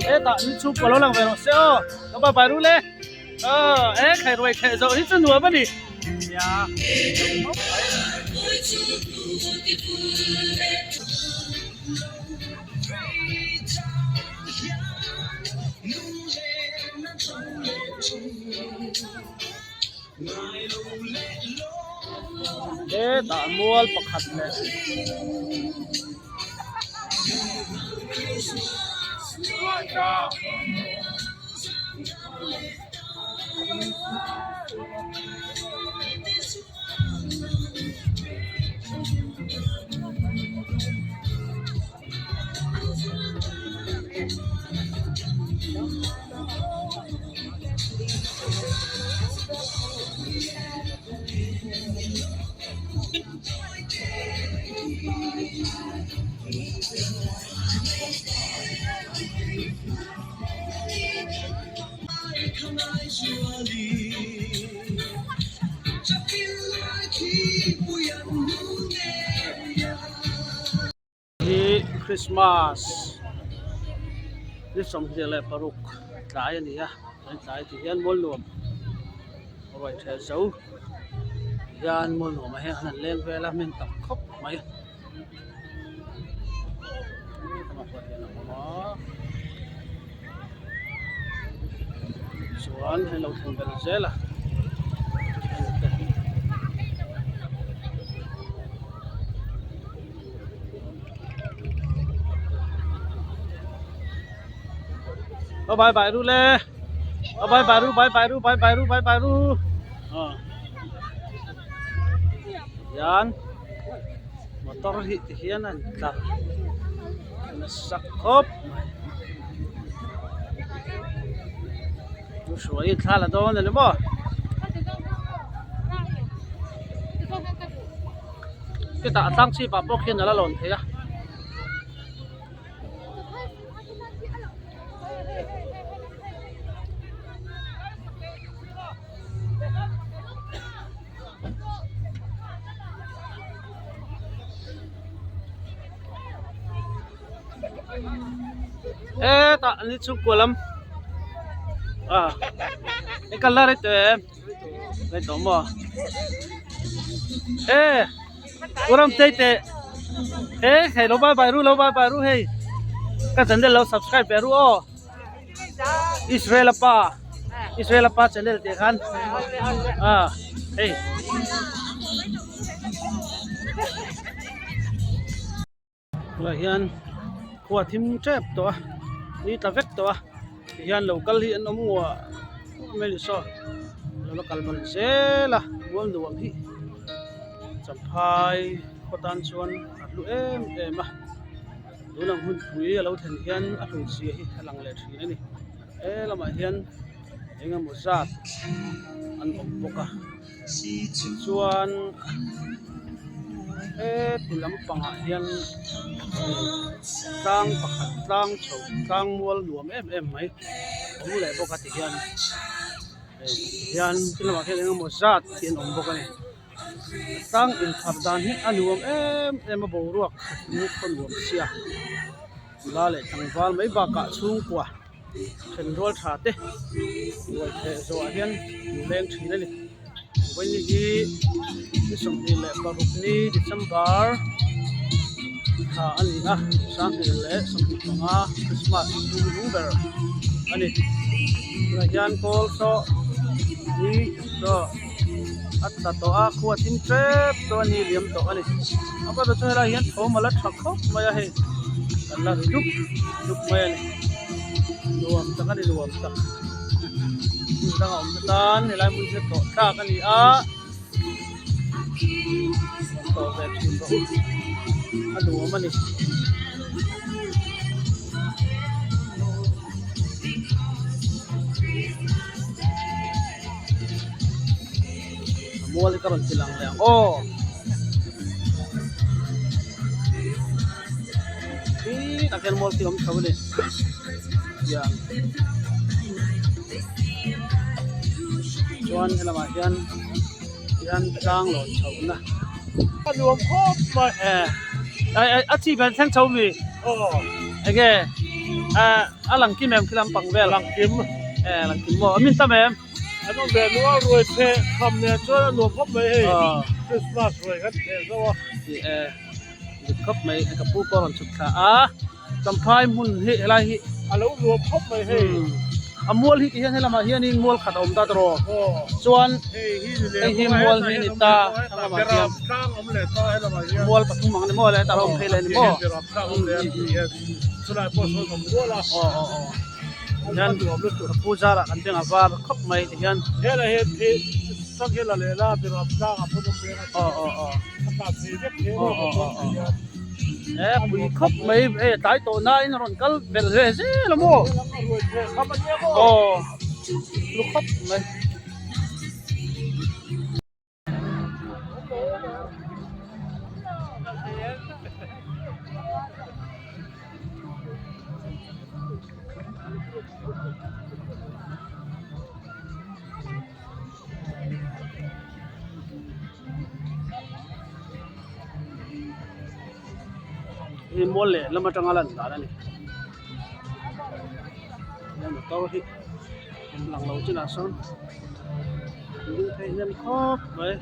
Hetah ni chu ka lo lang ve rawh se aw ka bye bye ru le aw e khai ruai khaih zawh hi chu nuam a ni nia Hetah mual pakhat leh Hi Christmas ni 26 tlai a ni a chuan tlai tih hian mual nuam ruai ṭheh zo hian mual nuamah hian an han leng vel a hmin tam khawp mai. Chuan hei lo thleng belh zel a. Aw bye bye ru le aw bye bye ru bye bye ru bye bye ru bye bye ru hian motor hi ti hian a intlar nasa khawp mai u hruai in thla la dawn a ni maw. Chutah a tlang chhipah pawh khian a la lawn thei a. Hetah ni chhungkua lam ah i kal la rei tawh em rei tawh maw e u ram chei teh he hei lo bye bye ru lo bye bye ru hei ka channel lo subscribe ve ru aw Israel a pa Israel a pa channel tih khan ah hei. Tunah hian khua thim tep tawh a ni tla vek tawh a tihian lo kal hi an awm nguah nguah mai a ni saw lo la kal bal zel a mual nuam hi champhai khaw tan chuan a hlu em em a tunang hun pui a lo thlen hian a hlui zia hi a lang leh thin a ni he lamah hian eng emaw zat an awm bawk a. Tichuan heti lampangah hian tlang pakhat tlang chho tlang mual nuam em em mai awm leh bawk a tihian hei tihian ti lamah hian engemaw zat hi an awm bawk a ni tlang inpharh dan hi a nuam em em a boruak khaw nuam sia nula leh tlangval mai bakah chhungkua. Thenrual tha te ruai theh zawhah hian an leng thin a ni. Vawiin hi ni 26 ni December thla a ni a 2025 Christmas hnuhnung ber a ni tunah hian kawl saw ni saw a tla tawh a khua thim tep tawh a ni liam tawh a ni a bakah chuan helaiah hian thawm a la tha khawp mai a hei kan la ri dup dup mai a ni nuam tak a ni nuam tak hmun danga awm te tan helai hmun hi tawh thlak a ni a. Tawh ve thin rawh u a nuam a ni. A mual hi ka rawn ti lang leh ang aw. Khi tak hian mual khi a awm chho a ni tiang chuan helamah hian hian tlang lawn chhohna a nuam khawp mai eh a chi ber thleng chho mi enge a lang kim em khi lampang vel lang kim eh lang kim maw a min tam em an awm ve nual ruai pheh kham nen chuan a nuam khawp mai hei Christmas ruai kan theh zo a eh dik khawp mai ka pu pawh a rawn chhuk thla a. Champhai hmun hi helai hi a lo nuam khawp mai hei. A mual hi ti hian helamah hianin mual khat a awm ta tawh chuan hei hi mual hi a ni ta helamah hian mual pathum ang a ni maw hetah a awm phei leh a ni maw aw aw aw hian ka pu zarah kan beng a var khawp mai ti hian aw aw aw aw aw aw. He pui khawp mai hei a tlai tawh nain a rawn kal belh ve zel a maw aw lu khawp mai. Hei mual leh lam atanga lan dan a ni he motor hi lang lo chinah sawn an ding phei hnem khawp mai.